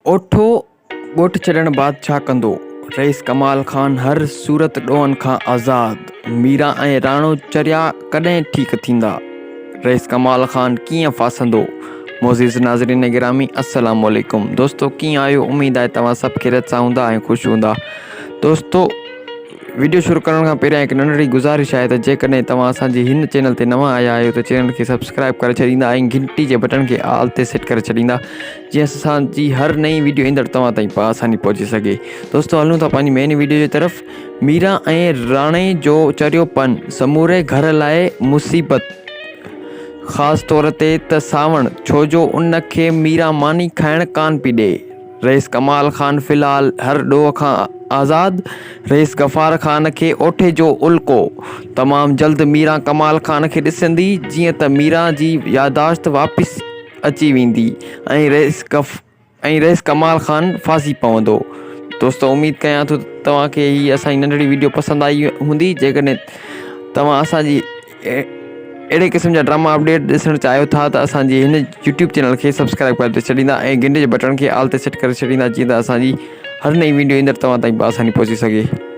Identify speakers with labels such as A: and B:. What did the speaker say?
A: اوٺو ڳوٺ ڇڏڻ بعد ڇا ڪندو؟ رئيس ڪمال خان هر صورت ڏوهن کان آزاد، ميران ۽ راڻو چريا ڪڏهن ٺيڪ ٿيندا؟ رئيس ڪمال خان ڪيئن ڦاسندو؟ معزز ناظرين گرامي السلام عليڪم دوستو ڪيئن آهيو اميد آهي توهان سڀ خيريت سان هوندا ۽ خوش هوندا دوستو وڊيو شروع ڪرڻ کان پهريان هڪ ننڍڙي گذارش آهي ته جيڪڏهن توهان اسان جي هن چينل تي نوان آيا آهيو ته چينل کي سبسڪرائب ڪري ڇڏيندا ۽ گهنٽي جي بٽڻ کي آل تي سيٽ ڪري ڇڏيندا جيئن اسان جي هر نئين وڊيو ايندڙ توهان تائين په آساني پهچي سگهي. دوستو هلون ٿا پنهنجي مين وڊيو جي طرف. ميرا ۽ راڻي جو چريو پن سموري گهر لاء مصيبت خاص طور تي ته سانوڻ ڇو جو ان کي ميرا ماني کائڻ ڪان پي ڏئي. رئيس ڪمال خان في الحال هر ڏوهه کان آزاد، رئيس غفار خان کي اوٺي جو الڪو. تمام جلد ميران ڪمال خان کي ڏسندي جيئن ته ميران جي ياداشت واپس اچي ويندي ۽ رئيس ۽ رئيس ڪمال خان ڦاسي پوندو. دوستو اميد ڪيان ٿو ته توهان کي هي اسان جي ننڍڙي ويڊيو پسند آئي هوندي جيڪڏهن توهان اسان جي اهڙي قسم جا ڊراما اپڊيٽ ڏسڻ چاهيو ٿا ته اسان جي هن يوٽيوب چينل کي سبسڪرائب ڪري ڇڏيندا ۽ گهنٽي جي بٽڻ کي آل تي سيٽ ڪري ڇڏيندا جيئن ته اسان جي هر نئين ويڊيو ايندڙ توهان تائين بآساني پهچي سگهي.